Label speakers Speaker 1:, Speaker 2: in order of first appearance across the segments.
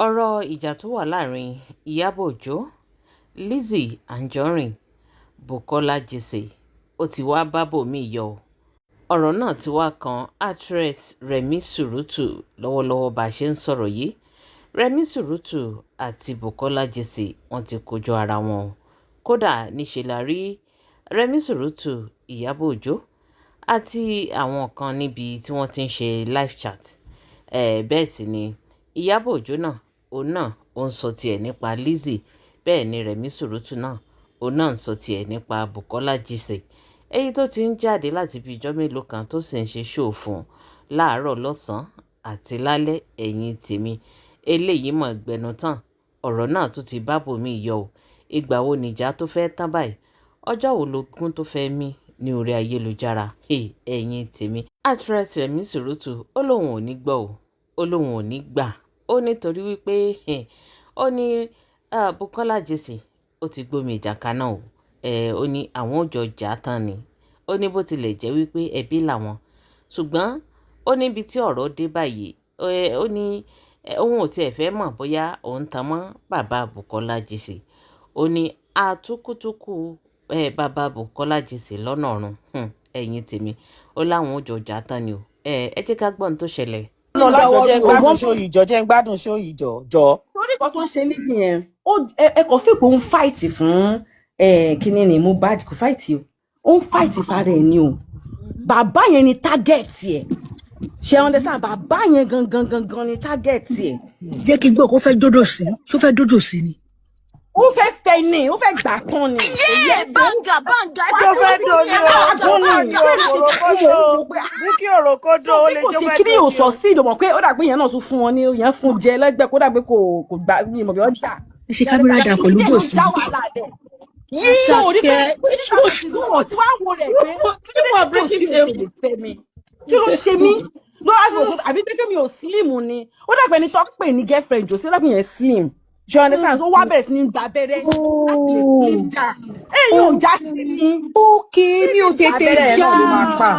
Speaker 1: Ọ̀rọ̀ ìjà tó wà láàrin Ìyábọ̀ Ọjọ́, Lizzy Anjorin, Bukola Jesse ó ti wáá bá bòmíì yọ ọ́. Ọ̀rọ̀ náà ti wá kan actress Remi Surutu lọ́wọ́lọ́wọ́ bá a ṣe ń sọ̀rọ̀ yìí. Remi Surutu àti Bukola Jesse wọ́n ti kojú ara wọn o. Kódà níṣẹ́ la rí Remi Surutu, Ìyábọ̀ Ọjọ́ àti àwọn kan níbi tí wọ́n ti ń ṣe live chat. Bẹ́ẹ̀ sì ni Ìyábọ̀ Ọjọ́ náà, òun náà ó ń sọ tiẹ̀ nípa Lizzy. Bẹ́ẹ̀ ni Remi Surutu náà, òun náà ń sọ tiẹ̀ nípa Bukola Jesse. Èyí tó ti ń jáde láti bí ijọ́ mélòó kan tó sì ń ṣe show fún láàárọ̀, lọ́sàn-án àti lálẹ́. Ẹ̀yìn tèmi, eléyìí mọ̀ gbẹnu tán. Ọ̀rọ̀ náà tún ti bá bòmíì yọ o. Ìgbà wo nìjà tó fẹ́ tán báyìí? Ọjọ́ wo lógún tó fẹ́ mí ní orí ayélujára? Ẹ̀yin tèmi, actress Remi Surutu ó lóun ò ní gbọ́ o, ó lóun ò ní gbà ó, nítorí wípé ó ní Bukola Jesse ó ti gbómi ìjà kaná o. Ó ní àwọn ò jọ jà tán ni. Ó ní bó tilẹ̀ jẹ́ wípé ẹbí làwọn, ṣùgbọ́n ó níbi tí ọ̀rọ̀ dé báyìí, ó ní òun ò tiẹ̀ fẹ́ mọ̀ bóyá òun tan mọ́ bàbá Bukola Jesse. Ó ní àtúkútúkù bàbá Bukola Jesse lọ́nà ọ̀run. Ẹ̀yin tèmi, ó láwọn ò jọ jà tán ni o. Ẹ jẹ́ ká gbọ́ ohun tó ṣẹlẹ̀.
Speaker 2: Jọ jẹ́ ń gbádùn ṣó yìí, jọ jẹ́ ń gbádùn ṣó yìí, jọ jọ.
Speaker 3: Torí nǹkan tó ń ṣe níbi yẹn, ó ẹ kò fi pé ó ń fight fún kíní ni Mohbad. Kò fight o, ó ń fight fara ẹ̀ ni o. Bàbá yẹn ni target ẹ̀, ṣe understand? Bàbá yẹn gangan gangan ni target ẹ̀.
Speaker 4: Jẹ́ kí n gbọ́ kó fẹ́ dódò sí, ṣó fẹ́ dódò sí ni?
Speaker 3: Ó fẹ́ fẹ́ ni, ó fẹ́ gbà tán ni.
Speaker 5: Yé, banga banga.
Speaker 2: Tó fẹ́ do ni o, tó fẹ́ do òròkódó, Bukky òròkódó, ó lè
Speaker 3: kò
Speaker 2: jó
Speaker 3: sí
Speaker 2: fẹ́
Speaker 3: kí ni
Speaker 2: do
Speaker 3: ò
Speaker 2: ni
Speaker 3: sọ
Speaker 2: o.
Speaker 3: sí ìdòmọ̀ pé ó dàgbé yẹn náà tún fún wọn ní yẹn fún jẹ lẹ́gbẹ̀ẹ́, kó dàgbé kò gbà ní ìmọ̀ bí wọ́n jà.
Speaker 4: Ṣe kámẹ́rà dà pẹ̀lú jòsí.
Speaker 5: Yí
Speaker 3: ò rí pé
Speaker 5: Àṣàkẹ́, which one?
Speaker 3: ó ti wá wo rẹ̀ pé
Speaker 5: People are breaking table.
Speaker 3: kí ló ṣe mí ló wá sí òkú àbí pé mi ò slim ni. Ó dàgbé ẹni tó pè ní girlfriend jòsí, ó dàgbé yẹn slim, ṣe understand? Ó wá bẹ̀rẹ̀ sí ní gba abẹ́rẹ́ láti lè slim down. Ẹ̀yin ò já sí ní.
Speaker 4: Ok, mi ò tètè
Speaker 2: Abẹ́rẹ́ yẹn
Speaker 4: já
Speaker 2: náà ló máa pa.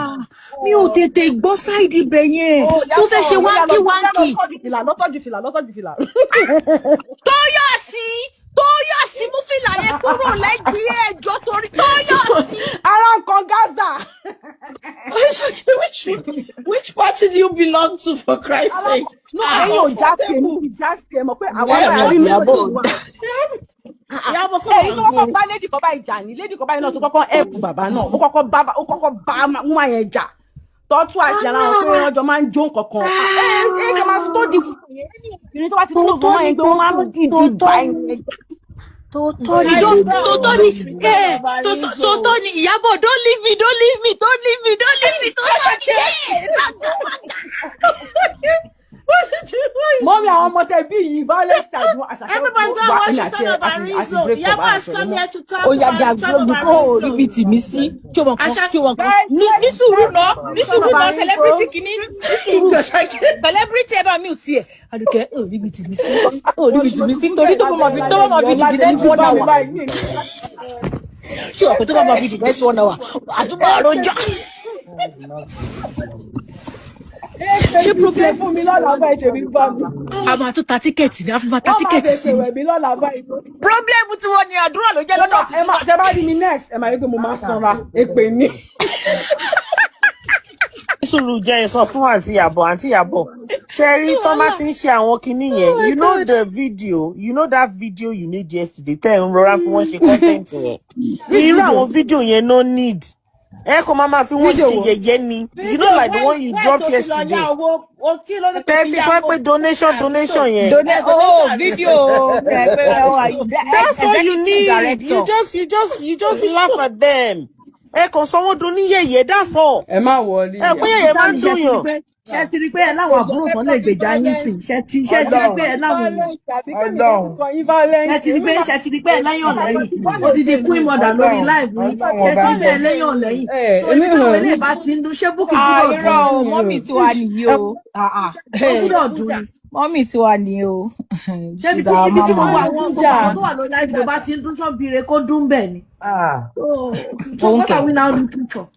Speaker 4: Mi ò tètè gbọ́ side ibẹ̀ yẹn tó fẹ́ ṣe wanky wanky.
Speaker 3: Lọ́tọ́jú fìlà, lọ́tọ́jú fìlà, lọ́tọ́jú fìlà.
Speaker 5: Tóyọ̀sí, Tóyọ̀sí, mú fìlà yẹn kúrò lẹ́gbẹ̀ẹ́ ẹjọ́ torí Tóyọ̀sí.
Speaker 3: Ara nǹkan Gaza.
Speaker 5: Àṣàkẹ́, which party do you belong to, for Christ's sake?
Speaker 3: No, ẹ̀yin ò já sí, èmi ti já sí. Ẹ mọ̀ pé àwa
Speaker 5: Ẹ
Speaker 3: náà
Speaker 5: mọ̀
Speaker 3: rí
Speaker 5: Ìyábọ̀.
Speaker 3: méjì wà.
Speaker 5: Ìyábọ̀ kọ́.
Speaker 3: Ẹ̀yin tó kọ́kọ́ bá lady kan báyìí jà ní lady kan báyìí náà tó kọ́kọ́ help bàbá náà, ó kọ́kọ́ bá woman yẹn jà tọ́tú àṣẹ ara wọn pé wọ́n jọ máa ń jó nǹkan kan. Ẹ ẹ máa tó di obìnrin tó bá ti close woman yẹn pé wọ́n máa ń dìdí bá yẹn jà.
Speaker 4: Tòótọ́ ni.
Speaker 5: Tòótọ́ ni ẹ, tòótọ́ ni. Ìyábọ̀, don't leave me, don't leave me, don't leave me, don't leave me. Tòótọ́ ni ẹ, banga banga.
Speaker 3: Mọ́mí, àwọn ọmọ tẹ bí yìí, violence child wọn. Àṣàkẹ́.
Speaker 5: Everybody go and watch Return of Arizo. Ìyábọ̀ has come here to talk
Speaker 6: Ó yá
Speaker 5: about
Speaker 6: jà
Speaker 5: Return of
Speaker 6: gbogbo kó o
Speaker 5: Arizo.
Speaker 6: ríbi tì mí sí tí o mọ̀ kan tí o mọ̀ kan ní sùúrù náà, ní sùúrù náà, celebrity kìíní, ní sùúrù, celebrity, ẹ bá mi ò tiẹ̀. Àdùkẹ́ ò ríbi tì mí sí, ò ríbi tì mí sí, torí tó bá máa fi di the next one hour, ṣé o mọ̀ pé tó bá máa fi di next one hour, àtúbọ̀ àròjọ.
Speaker 4: Ṣé problem
Speaker 3: fún mi lọ́la báyìí, tèmi bá mi.
Speaker 4: A máa tún ta ticket ní a fi máa ta
Speaker 3: Wọ́n máa
Speaker 4: ticket sí
Speaker 3: fèsì
Speaker 4: ni.
Speaker 3: wẹ̀ mí lọ́la báyìí.
Speaker 6: Problem tí wọ́n ní, àdúrà ló jẹ́ lọ́dọ̀
Speaker 3: Ẹ
Speaker 6: títí.
Speaker 3: má tẹ bá rí mi next, ẹ máa rí pé mo máa sanra èpè ní.
Speaker 2: Sùúrù jẹ́ sọ fún àǹtí Ìyábọ̀. Àǹtí Ìyábọ̀, ṣe rí tó bá ti ń ṣe àwọn kinní yẹn, you know the video, you know that video you made yesterday tẹ́ ẹ̀ ń rọra fi wọ́n ṣe content yẹn, irú àwọn fídíò yẹn no need, ẹ kò máa fi wọ́n
Speaker 3: Fídíò
Speaker 2: ṣe
Speaker 3: wo?
Speaker 2: yẹ̀yẹ́ ni, you know, like the one you dropped yesterday tẹ́ fi sọ pé donation, donation yẹn.
Speaker 6: Donate, oh, video ẹ pé
Speaker 2: That's all you
Speaker 6: executive
Speaker 2: need. You
Speaker 6: director.
Speaker 2: just you just you just laugh at them. Ẹ kàn sọ wọ́n dun ní yẹ̀yẹ́, that's all.
Speaker 3: Ẹ má wọrí.
Speaker 2: Ẹ pé yẹ̀yẹ́ máa ń
Speaker 7: Ṣé
Speaker 2: dùn
Speaker 7: ti rí
Speaker 2: yàn.
Speaker 7: pé, ṣé ti rí pé ẹ láwọn àbúrò kan lè gbèjà yín sìn? Ṣé ti rí pé ẹ láwọn èèyàn?
Speaker 3: Ọlọ́run.
Speaker 7: Ṣé ti rí pé, ṣé ti rí pé ẹ lẹ́yàn lẹ́yìn? Odidi queen mother lórí live yín. Ṣé ti rí pé ẹ lẹ́yàn lẹ́yìn? So ibi táwọn eléyìí bá ti ń dún, ṣé Bukky
Speaker 6: Ah,
Speaker 7: gbúdọ̀
Speaker 6: irọ́
Speaker 7: dùn
Speaker 6: o,
Speaker 7: ni?
Speaker 6: Mọ́mì tiwa nìyí o. Ah, ah.
Speaker 7: Ó gbúdọ̀ dùn ni.
Speaker 6: Mọ́mì tiwa nìyí o.
Speaker 7: Ṣé ibi
Speaker 6: She's
Speaker 7: tí
Speaker 6: our
Speaker 7: ibi tí gbogbo
Speaker 6: mama.
Speaker 7: àwọn gbogbo àwọn tó wà lórí live tó bá ti ń dún, ṣọ́bìrì kó dún bẹ́ẹ̀ ni?
Speaker 2: Ah.
Speaker 7: So what are we now looking for?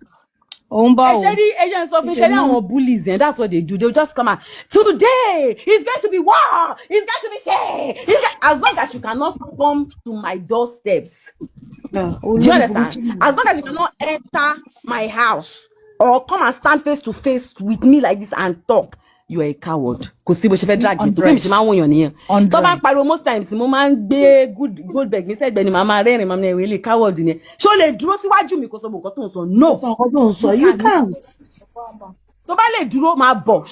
Speaker 6: Òun bá
Speaker 3: Ẹ
Speaker 6: o.
Speaker 3: ṣe rí, ẹ jẹ́ n sọ fún ṣe rí àwọn bullies yẹn, that's what they do. They will just come out today, it's going to be war, it's going to be shit. As long as you cannot come to my doorsteps, do you understand, as long as you cannot enter my house or come and stand face to face with me like this and talk, you are a coward. Kò sí bó ṣe fẹ́ drag mi tó bí mi ṣe máa ń wòyàn nìyẹn. Tó bá ń
Speaker 6: 100.
Speaker 3: pariwo, most times mo máa ń gbé good Goldberg mi sẹ́gbẹ̀ẹ́ ni, màá máa rẹ́rìn, màá ní ẹ̀rọ ilé coward ni ẹ. Ṣé o lè dúró síwájú mi kó sọ gbogbo nǹkan tó ń sọ? No.
Speaker 7: Sọ nǹkan tó ń sọ, you can't.
Speaker 3: Tó bá lè dúró, máa bọ̀,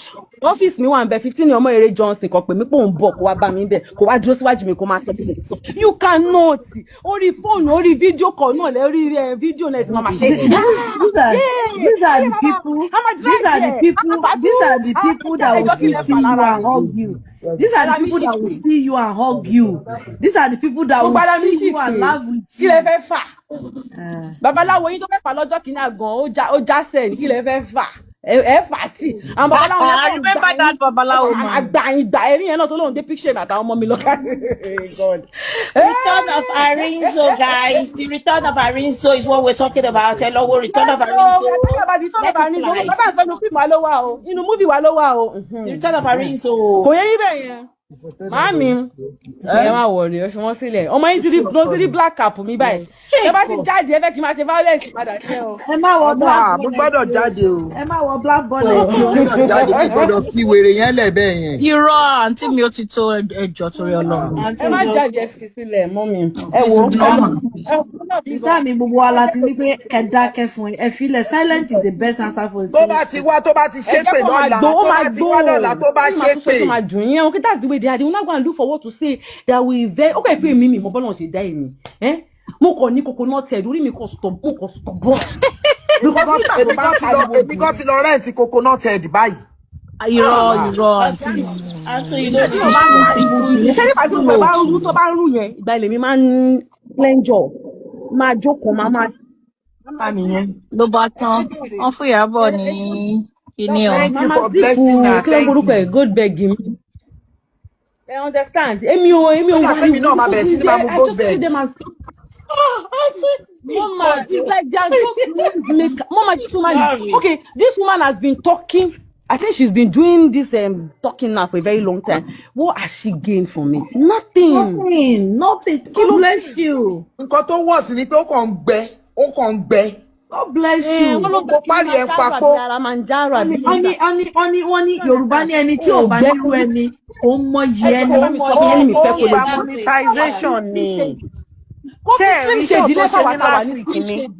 Speaker 3: ọ́fíìsì mi wà ń bẹ, 15 ọmọ eré Johnson kan, pè mí pé òun bọ̀, kó wá bá mi bẹ̀, kó wá dúró síwájú mi, kó máa sọ bí mo sọ. You cannot. Orí fóònù, orí fídíò call náà lẹ rí ẹ, fídíò náà ti máa ma ṣe.
Speaker 7: These are the people, these are the people, these are the people that will still see you and hug you. These are the people that will see you and hug you. These are the people that
Speaker 3: Gbogbo
Speaker 7: will
Speaker 3: ara mi
Speaker 7: see
Speaker 3: sì
Speaker 7: you and
Speaker 3: pé
Speaker 7: laugh with
Speaker 3: kí lẹ
Speaker 7: you.
Speaker 3: fẹ́ fà? Babaláwo yín tó fẹ́ fà lọ́jọ́ kìíní àgàn, ó já sẹ́yìn. Kí lẹ fẹ́ fà? Ẹ fà tí àwọn babaláwo yẹn
Speaker 2: I
Speaker 3: kàn
Speaker 2: remember
Speaker 3: gbà yín
Speaker 2: that babaláwo man.
Speaker 3: Àgbà yín gbà ẹ̀rí yẹn náà tó lóun dé picture mi àtàwọn ọmọ mi lọ ká. God.
Speaker 8: Return of Arinzo, guys. The return of Arinzo is what we're talking about. Hello, return of Arinzo.
Speaker 3: Return
Speaker 8: Let
Speaker 3: of
Speaker 8: it
Speaker 3: Arinzo.
Speaker 8: fly.
Speaker 3: Bàbá sọ inú fíìmù wa ló wà o, inú movie wa ló wà o.
Speaker 8: The return of Arinzo.
Speaker 3: Kò yẹ yín bẹ́ẹ̀ yẹn. Màámi, ẹ má wọrí, ẹ fi wọ́n sílẹ̀. Ọmọ yín ti rí ló ti rí black cap mi báyìí. Ẹ bá ti jáde, ẹ fẹ́ kí n máa ṣe violence padà sí ẹ o.
Speaker 7: Ẹ má wọ black
Speaker 9: Ah, mo
Speaker 7: bonnet
Speaker 9: gbọ́dọ̀
Speaker 7: o.
Speaker 9: jáde o.
Speaker 7: Ẹ má wọ black bonnet o.
Speaker 9: Mo gbọ́dọ̀ jáde, mi gbọ́dọ̀ fi wèrè yẹn lẹ̀ bẹ́ẹ̀ yẹn.
Speaker 6: Irọ́, àǹtí mi, ó ti tó, ẹjọ́ torí Ọlọ́run.
Speaker 3: Ẹ má jáde, ẹ fi sílẹ̀ mọ́ mi. Ẹ wò ó.
Speaker 6: Please, normal.
Speaker 3: Ẹ wò ó náà bí
Speaker 7: Ìsá mi, gbogbo wa la ti ní pé kẹ dákẹ́ fún ẹ. Ẹ filẹ̀, silent is the best answer for a
Speaker 9: Tó bá
Speaker 7: foolish
Speaker 9: ti
Speaker 7: person.
Speaker 9: wá, tó bá ti
Speaker 3: Ẹ jẹ́
Speaker 9: ṣépè
Speaker 3: kó máa
Speaker 9: lọ́la,
Speaker 3: gbó, ó
Speaker 9: tó
Speaker 3: máa
Speaker 9: bá ti
Speaker 3: gbó.
Speaker 9: wá lọ́la, tó bá
Speaker 3: Ó máa tún sọ
Speaker 9: ṣépè.
Speaker 3: tó máa dùn yín. Okay, that's the way they are. They will not go and look for what to say that will very okay pé èmi mi mo bọ́lá ṣe dá èmi. Ẹ́ mo kàn ní coconut head, orí mi kàn stop, mo kàn stubborn. Because nígbà tó
Speaker 9: Èmi
Speaker 3: bá
Speaker 9: kan
Speaker 3: ń
Speaker 9: ti lọ
Speaker 3: pariwo
Speaker 9: èmi
Speaker 3: jù
Speaker 9: kan ti lọ rent coconut head báyìí.
Speaker 6: Irọ́, irọ́, àǹtí mi.
Speaker 8: Aunty, you know
Speaker 3: tí mo bá ń pariwo jù, ṣé nígbà tí mo bá ń rú, tó bá ń rú yẹn, ìgbà ilé mi máa ń lẹ́njọ̀, máa jókòó, máa máa
Speaker 2: Ta nìyẹn?
Speaker 6: Ló bá tán, wọ́n fún Ìyábọ̀ ní kíní o.
Speaker 9: Thank
Speaker 3: máa
Speaker 9: you
Speaker 3: máa
Speaker 9: for
Speaker 3: sípù
Speaker 9: blessing her.
Speaker 3: kí ló ń
Speaker 9: Thank
Speaker 3: borúkọ
Speaker 9: you.
Speaker 3: ẹ̀, Goldberg mi. Ẹ understand, èmi ò
Speaker 9: Ó dà pé mi
Speaker 3: wariwo
Speaker 9: náà máa
Speaker 3: because
Speaker 9: bẹ̀rẹ̀ sí ní máa
Speaker 3: they
Speaker 9: mu
Speaker 3: I just see
Speaker 9: Goldberg.
Speaker 3: them as
Speaker 8: Aunty,
Speaker 3: Mama, it's like they are just noise maker. Mama, this woman is
Speaker 8: Sorry.
Speaker 3: okay. This woman has been talking. I think she's been doing this talking now for a very long time. What has she gained from it? Nothing.
Speaker 7: Nothing, nothing.
Speaker 3: Kí
Speaker 7: God
Speaker 3: ló
Speaker 7: bless you.
Speaker 9: Nǹkan tó wọ̀ sí ni pé ó kàn ń gbẹ, ó kàn ń gbẹ.
Speaker 7: God bless
Speaker 3: ẹ
Speaker 7: you.
Speaker 3: wọ́n ló
Speaker 9: Gbogbo
Speaker 3: gbé
Speaker 9: párí ẹ̀ ń
Speaker 3: Kilimanjaro àbí
Speaker 9: papò.
Speaker 3: Kilimanjaro
Speaker 7: Wọ́n
Speaker 3: àbí
Speaker 7: ní wọ́n ní wọ́n ní wọ́n ní wọ́n ní Yorùbá ní ẹni tí
Speaker 3: ó
Speaker 7: ò bá
Speaker 3: gbẹ
Speaker 7: nírú ẹni kò ń mọyì
Speaker 3: ẹ jọ̀ọ́,
Speaker 7: ẹni.
Speaker 3: bá mi sọ
Speaker 2: Ó
Speaker 3: fún yẹn ní mi
Speaker 2: ó
Speaker 3: fẹ́
Speaker 2: ń
Speaker 3: kó lè
Speaker 2: gba
Speaker 3: dúró.
Speaker 2: monetization ni.
Speaker 3: Kó
Speaker 2: Ṣé
Speaker 3: fi
Speaker 2: ẹ
Speaker 3: slim
Speaker 2: rí show
Speaker 3: shade
Speaker 2: tó
Speaker 3: lé
Speaker 2: ṣe
Speaker 3: fáwa
Speaker 2: ní
Speaker 3: tá a wà
Speaker 2: last
Speaker 3: ní
Speaker 2: week
Speaker 3: slim
Speaker 2: ni?
Speaker 3: shade.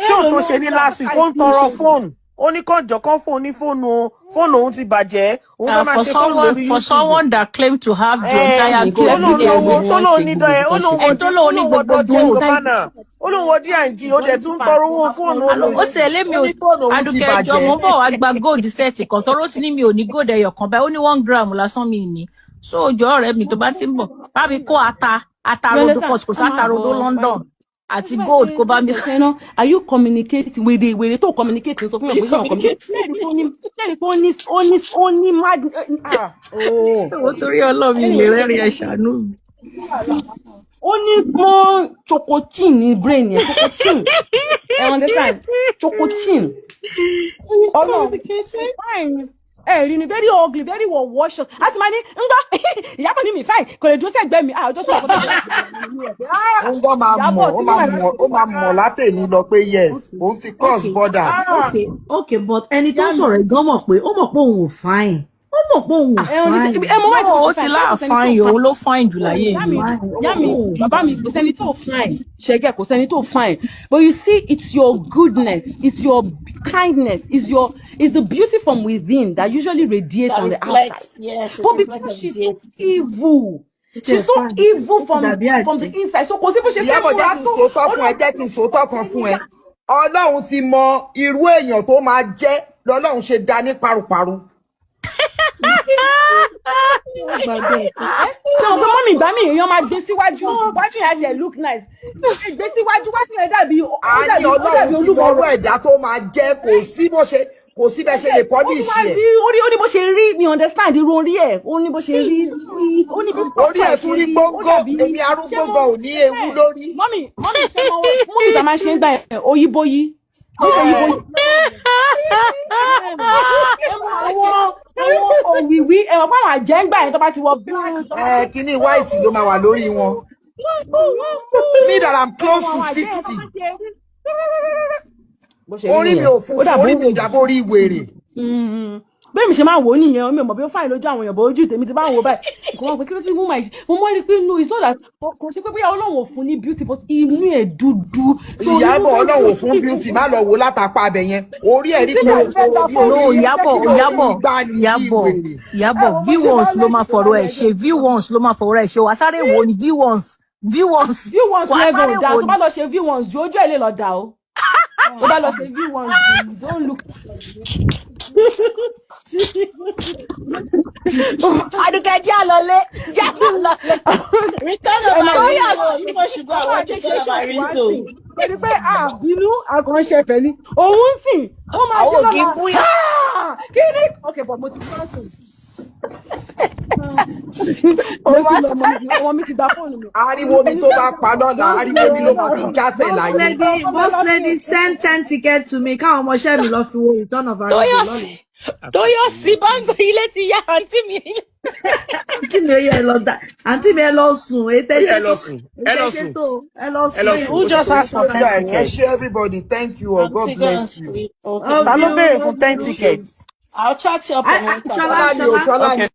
Speaker 2: Show tó ṣe ní last week, ó ń tọrọ fóònù. Ó ní kàn jọ kán fóònù ní fóònù o, fóònù òun ti bàjẹ́, òun fẹ́ máa
Speaker 6: For
Speaker 2: ṣe fóònù
Speaker 6: someone
Speaker 2: lórí
Speaker 6: for
Speaker 2: YouTube.
Speaker 6: someone that claimed to have the
Speaker 2: Ẹ
Speaker 6: entire
Speaker 3: Mi kí
Speaker 2: ó
Speaker 3: lẹ
Speaker 6: gold
Speaker 3: fi
Speaker 2: lóun
Speaker 3: ṣe
Speaker 2: lówó
Speaker 3: gbogbo
Speaker 2: tó
Speaker 3: wọn
Speaker 2: lóun
Speaker 3: ṣe
Speaker 2: ní
Speaker 3: gbogbo
Speaker 2: dọ́yẹ, ó
Speaker 3: nǹkan
Speaker 2: lóun
Speaker 3: ṣe.
Speaker 2: wọ
Speaker 6: ẹni tó
Speaker 2: D ó
Speaker 6: lóun ní
Speaker 2: lóun wọ
Speaker 6: gbogbo
Speaker 2: Dolce and
Speaker 6: gold.
Speaker 2: Gabbana, ó lóun wọ D&G, ó dẹ̀ tún tọrọ owó fóònù
Speaker 6: Ó
Speaker 2: olóṣì.
Speaker 6: tiẹ̀ lé mi
Speaker 9: Ó
Speaker 6: ò
Speaker 9: ní fóònù òun ti
Speaker 6: Àdùkẹ́, ẹjọ́
Speaker 9: bàjẹ́.
Speaker 6: mo ń bọ̀ wá gba gold set kan tọ́rọ́ ti ní mi ò ní gold ẹyọ kan báyìí, ó ní 1 gram lásán mi ní. So òjò ọ̀rẹ́ mi, tó bá ti ń bọ̀, bá mi kó ata ata
Speaker 3: You
Speaker 6: rodo
Speaker 3: understand?
Speaker 6: cos kò
Speaker 3: A máa
Speaker 6: sáta rodo
Speaker 3: bọ̀
Speaker 6: London àti gold kó bá mi.
Speaker 3: Ṣe are you communicating? Wèrè wèrè tó communicate sọ fún mi pé ṣé wọn communicate? Ṣé ó ní ó ní ó ní mad ah oh.
Speaker 6: Ó torí Ọlọ́run mi lè
Speaker 3: Anyway,
Speaker 6: rẹ́rìn, ẹ ṣàánú mi.
Speaker 3: ó ní small chocochin ní brain yẹn, chocochin, ẹ understand, chocochin. Ọlọ́run fine, ẹ rí ni, very ugly, very wọ̀wọ́ṣọ. A ti máa ní ńgbọ́ Ìyábọ̀ ní mi fine, kò lè dúró sẹ́gbẹ́ mi. Ah, ọjọ́ tó wà kọ́tà
Speaker 9: Òun gan máa mọ̀,
Speaker 3: Ìyábọ̀
Speaker 9: ó
Speaker 3: tí
Speaker 9: máa
Speaker 3: wọ́n
Speaker 9: mọ̀, ó máa mọ̀ látẹ̀ní lọ pé yes, òun ti cross
Speaker 7: Okay,
Speaker 9: borders.
Speaker 7: okay, but ẹni tó
Speaker 3: ìyá
Speaker 7: ń
Speaker 3: mi
Speaker 7: sọ̀rọ̀ ẹ̀ gan mọ̀ pé ó mọ̀ pé òun ò fine. Ó mọ̀ pé òun ò
Speaker 3: ẹ
Speaker 7: fine.
Speaker 3: ẹ mọ wáyé
Speaker 6: No,
Speaker 3: tí mo
Speaker 6: ó
Speaker 3: ṣe
Speaker 6: ti
Speaker 3: fine, ṣé
Speaker 6: láà
Speaker 3: kò sẹ́ni tó
Speaker 6: fine,
Speaker 3: fine?
Speaker 6: òun ló fine jù láyé
Speaker 3: Ìyá mi,
Speaker 6: yìí.
Speaker 7: Fine. Ó
Speaker 3: ìyá
Speaker 7: mọ̀ pé
Speaker 3: mi,
Speaker 7: òun ò
Speaker 3: bàbá mi, kò sẹ́ni tó fine. Ṣẹ̀gẹ̀, kò sẹ́ni tó fine, but you see, it's your goodness, it's your kindness, it's the beauty from within that usually radiates
Speaker 8: That
Speaker 3: on the outside.
Speaker 8: reflects, yes, it
Speaker 3: But
Speaker 8: reflects
Speaker 3: because
Speaker 8: and
Speaker 3: she's so
Speaker 8: radiates.
Speaker 3: evil,
Speaker 7: tiẹ̀
Speaker 3: she's so
Speaker 7: fine.
Speaker 3: evil
Speaker 7: Ó ti
Speaker 3: from
Speaker 7: dàbí
Speaker 3: from the
Speaker 7: àjẹ́.
Speaker 3: inside, so kò sí bó ṣe fẹ́
Speaker 9: Ìyábọ̀, jẹ́
Speaker 3: múra
Speaker 9: kí n
Speaker 3: tó
Speaker 9: sòótọ́
Speaker 3: ó
Speaker 9: fún ẹ,
Speaker 3: náà
Speaker 9: jẹ́ kí n sòótọ́ kan fún ẹ. Ọlọ́run ti mọ irú èèyàn tó máa jẹ́ lọ́lọ́run ṣe dá ní paruparu.
Speaker 7: Ó gbà bẹ́ẹ̀.
Speaker 3: Ṣé o pé mọ́mì, ìgbà míì èèyàn máa gbé síwájú, wájú yẹn á tiẹ̀ look nice, gbé síwájú, wájú yẹn dàbí ó
Speaker 9: A ní
Speaker 3: dàbí ó dàbí
Speaker 9: Ọlọ́run ti mọ irú
Speaker 3: olúmọ̀rọ̀.
Speaker 9: ẹ̀dá tó máa jẹ́, kò sí bó ṣe, kò sí bẹ́ẹ̀ ṣe lè
Speaker 3: Ó tún wá
Speaker 9: polish ẹ̀.
Speaker 3: rí orí, ó ní bó ṣe rí, mi understand irú orí ẹ̀, ó ní bó ṣe rí, ó ní bí
Speaker 9: Orí
Speaker 3: structure
Speaker 9: ẹ̀
Speaker 3: ẹ̀
Speaker 9: tún
Speaker 3: ṣe
Speaker 9: rí
Speaker 3: rí, ó
Speaker 9: gbóngó,
Speaker 3: dàbí
Speaker 9: èmi
Speaker 3: ṣé
Speaker 9: arúgbó
Speaker 3: mo
Speaker 9: gan ò ní ewu lórí.
Speaker 3: Mọ́mì, mọ́mì, ṣé mo múmi tá a máa ṣe ń gbà ẹ̀ oyíbóyí Nítorí ẹ mọ àwọn òwìwí, ẹ mọ̀ pé àwọn àjẹ́ ń gbà yẹn tó bá ti wọ black tó bá
Speaker 9: Ẹ kíní white ló máa wà lórí wọn. Me that I'm
Speaker 3: ẹ
Speaker 9: close
Speaker 3: mọ
Speaker 9: to
Speaker 3: àwọn àjẹ́ yẹn tó
Speaker 9: 60.
Speaker 3: bá ti rí bó ṣe rí
Speaker 9: Orí mi
Speaker 3: nìyẹn,
Speaker 9: ò
Speaker 3: ó
Speaker 9: funfun,
Speaker 3: dàbí
Speaker 9: orí mi ò
Speaker 3: òwìwí.
Speaker 9: dàbò orí wèrè.
Speaker 3: Bẹ́ẹ̀ mi ṣe máa wò ó nìyẹn, mi ò mọ̀ bí ó fàyè lójú àwọn èèyàn bó ojú tèmi ti bá ń wò báyìí kò wọ́n pé kí ló ti mú màá ṣe. Mo mọ̀ rí pé no, it's not that, kò ṣe pé bóyá Ọlọ́run ò fún ní beauty, but inú ẹ̀ dúdú so inú
Speaker 9: Ìyábọ̀,
Speaker 3: dúdú.
Speaker 9: Ọlọ́run ò fún beauty, má lọ wò látàpá abẹ yẹn. Orí ẹ̀ rí
Speaker 3: Ìsílẹ̀ fẹ́
Speaker 9: korokoro
Speaker 3: gba
Speaker 9: bí
Speaker 3: fóònù
Speaker 4: No,
Speaker 9: orí
Speaker 3: mi, jẹ́
Speaker 4: Ìyábọ̀,
Speaker 3: kí
Speaker 9: bí orí
Speaker 4: Ìyábọ̀,
Speaker 9: igbá ni bí
Speaker 4: Ìyábọ̀,
Speaker 9: wèrè.
Speaker 3: ẹ
Speaker 4: Ìyábọ̀,
Speaker 3: wo bó ṣe
Speaker 4: view
Speaker 3: máa
Speaker 4: once ló
Speaker 3: ń
Speaker 4: máa
Speaker 3: lẹ́yìn tó
Speaker 4: fọ̀rọ̀
Speaker 3: lálẹ́
Speaker 4: ẹ̀ ṣe,
Speaker 3: ẹjọ́.
Speaker 4: View once ló máa fọ̀rọ̀ ẹ̀ ṣe, wàá sáré wò ní view once, view once,
Speaker 3: View once
Speaker 4: wàá
Speaker 3: yẹn gan
Speaker 4: sáré
Speaker 3: ò dáa.
Speaker 4: wò
Speaker 3: Tó
Speaker 4: ní.
Speaker 3: bá lọ ṣe view once ju, ojú ẹ̀ lè lọ dà o. Tó bá lọ ṣe view once jù, you don't look.
Speaker 8: Àdùkẹ́, jẹ́ àlọ́lé, jẹ́ àlọ́lé. Return of
Speaker 3: Ẹ máa wò ó.
Speaker 8: Arinzo. You must should go and
Speaker 3: Àwọn
Speaker 8: watch
Speaker 3: àti ṣe
Speaker 8: Return of
Speaker 3: ṣọ́ọ̀ṣì wá
Speaker 8: Arinzo.
Speaker 3: sìn pẹ̀lú pé àbínú àkànṣe ẹ̀fẹ̀ ni òun sìn, ó máa ṣe
Speaker 8: Àwọn ò kì í
Speaker 3: lọ́la.
Speaker 8: búyà.
Speaker 3: Ah, kí ni? Ok, but mo ti gbọ́ sìn,
Speaker 8: Ó
Speaker 3: mo ti
Speaker 8: máa
Speaker 3: lọ. Ọmọ mi ti gba fóònù mi.
Speaker 9: Ariwo mi
Speaker 3: Ẹni
Speaker 9: tó
Speaker 3: tó
Speaker 9: bá pa lọ́la,
Speaker 7: Boss
Speaker 9: ariwo mi ló máa fi
Speaker 7: lady,
Speaker 9: jásẹ̀
Speaker 7: boss
Speaker 9: láyé.
Speaker 7: lady,
Speaker 3: ọmọ
Speaker 7: boss
Speaker 3: lọ fi
Speaker 7: lady, send 10 tickets to me. Káwọn ọmọọṣẹ́ mi lọ fi wo Return of Arinzo
Speaker 6: Tóyọ̀sí,
Speaker 7: lọ́la.
Speaker 6: Tóyọ̀sí bá ń gbé ilé ti yá àǹtí mi.
Speaker 7: Àǹtí mi, ó yẹ ẹ lọ dá. Àǹtí mi, ẹ lọ sùn. Ètè
Speaker 10: Ó yẹ
Speaker 7: ṣe
Speaker 10: ẹ lọ
Speaker 7: tó.
Speaker 10: sùn, ẹ
Speaker 7: Ètè
Speaker 10: lọ
Speaker 7: ṣe
Speaker 10: sùn,
Speaker 7: tó. Ẹ lọ
Speaker 10: ẹ lọ
Speaker 7: sùn.
Speaker 10: sùn,
Speaker 2: Who
Speaker 10: ó ti
Speaker 2: just
Speaker 10: tó.
Speaker 2: asked for
Speaker 9: Yeah,
Speaker 2: 10
Speaker 9: ẹ
Speaker 2: tickets?
Speaker 9: ṣé everybody, thank you all, God
Speaker 8: Auntie, go and
Speaker 9: bless you.
Speaker 8: sleep. Okay.
Speaker 7: Love
Speaker 2: Ta ló
Speaker 7: you,
Speaker 2: béèrè fún
Speaker 7: love
Speaker 2: 10
Speaker 7: you.
Speaker 2: tickets?
Speaker 8: I'll chat you up on WhatsApp.
Speaker 7: Ṣọlá,
Speaker 9: Ṣọlá ni o,
Speaker 7: Ṣọlá.
Speaker 9: Ṣọlá ni.
Speaker 2: Okay.